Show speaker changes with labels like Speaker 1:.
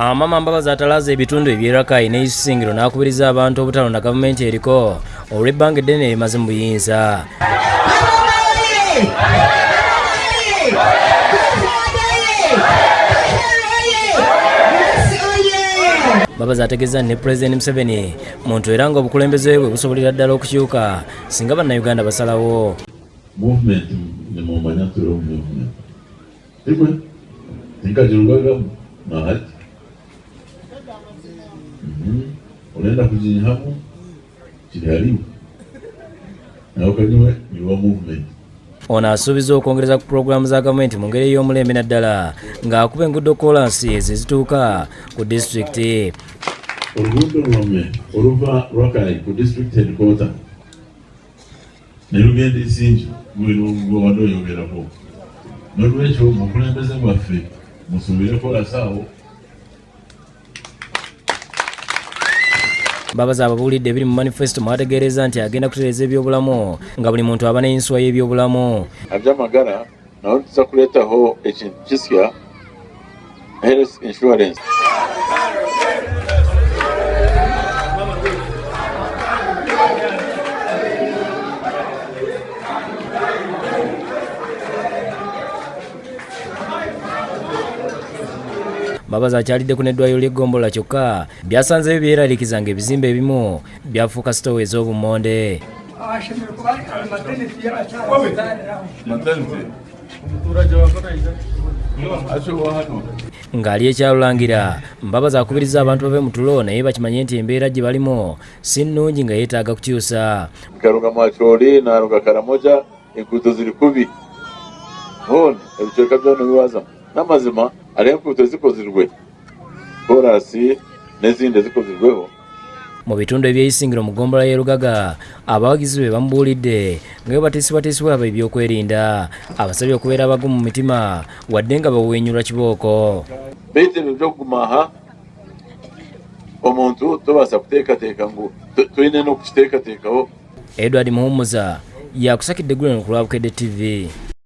Speaker 1: Amama Mbabazi atalaaze ebitundu eby'e Rakai ne Isingiro n'akubiriza abantu obutalonda gavumenti eriko olw'ebbanga eddene erimaze mu buyinza. Mbabazi ategeeza ne Pulezidenti Museveni muntu era ng'obukulembeze bwe busobolera ddala okukyuka singa Bannayuganda basalawo.
Speaker 2: Movement nimumanya turi omu movement. Tikwe tinkagirugagamu nahati. Orenda kuginyihamu kiri hariiwe. Nawe kanyowe ndi wa movement.
Speaker 1: Ono asuubiza okwongereza ku pulogulaamu za gavumenti mu ngeri ey'omulembe naddala ng'akuba enguudo kkoolaasi ezo ezituuka ku disitulikiti.
Speaker 2: Oluguudo lwammwe oluva Rakai ku district headquarter ne lugenda Isingiro lwobadde oyogerako. N'olwekyo mu bukulembeze bwaffe musuubire kkoolaasi awo.
Speaker 1: Mbabazi ababuulidde ebiri mu manifesito mw'ategeerezza nti agenda kutereeza ebyobulamu nga buli muntu aba n'eyinsuwa y'ebyobulamu.
Speaker 2: Aby'amagara naho nituza kureetaho ekintu kisya, health insurance.
Speaker 1: Mbabazi akyaliddeko n'eddwaliro ly'eggombolola kyokka byasanzeeyo byeraliikiriza ng'ebizimbe ebimu byafuuka sitoowa ez'obummonde. Ng'ali e Kyalulangira, Mbabazi akubirizza abantu bave mu tulo naye bakimanye nti embeera gye balimu si nnungi nga yeetaaga kukyusa.
Speaker 2: Nkaruga Mwacholi naruga Karamoja enguuto ziri kubi hoona ebicweka byona ebi waazamu. N'amazima hariho enguuto ezikozirwe koraasi n'ezindi ezikozirweho.
Speaker 1: Mu bitundu eby'eisingiro mu ggombolola y'e Lugaga, abawagizi be bamubuulidde nga bwe batiisibwatiisibwa ab'ebyokwerinda. Abasabye okubeera abagumu mu mitima wadde nga baweenyulwa kibooko.
Speaker 2: Beitu ebyo by'okuguma aha omuntu tobaasa kuteekateeka ngu toine n'okukiteekateekaho.
Speaker 1: Edward Muhumuza yakusakidde eggulire ku lwa Bukedde TV.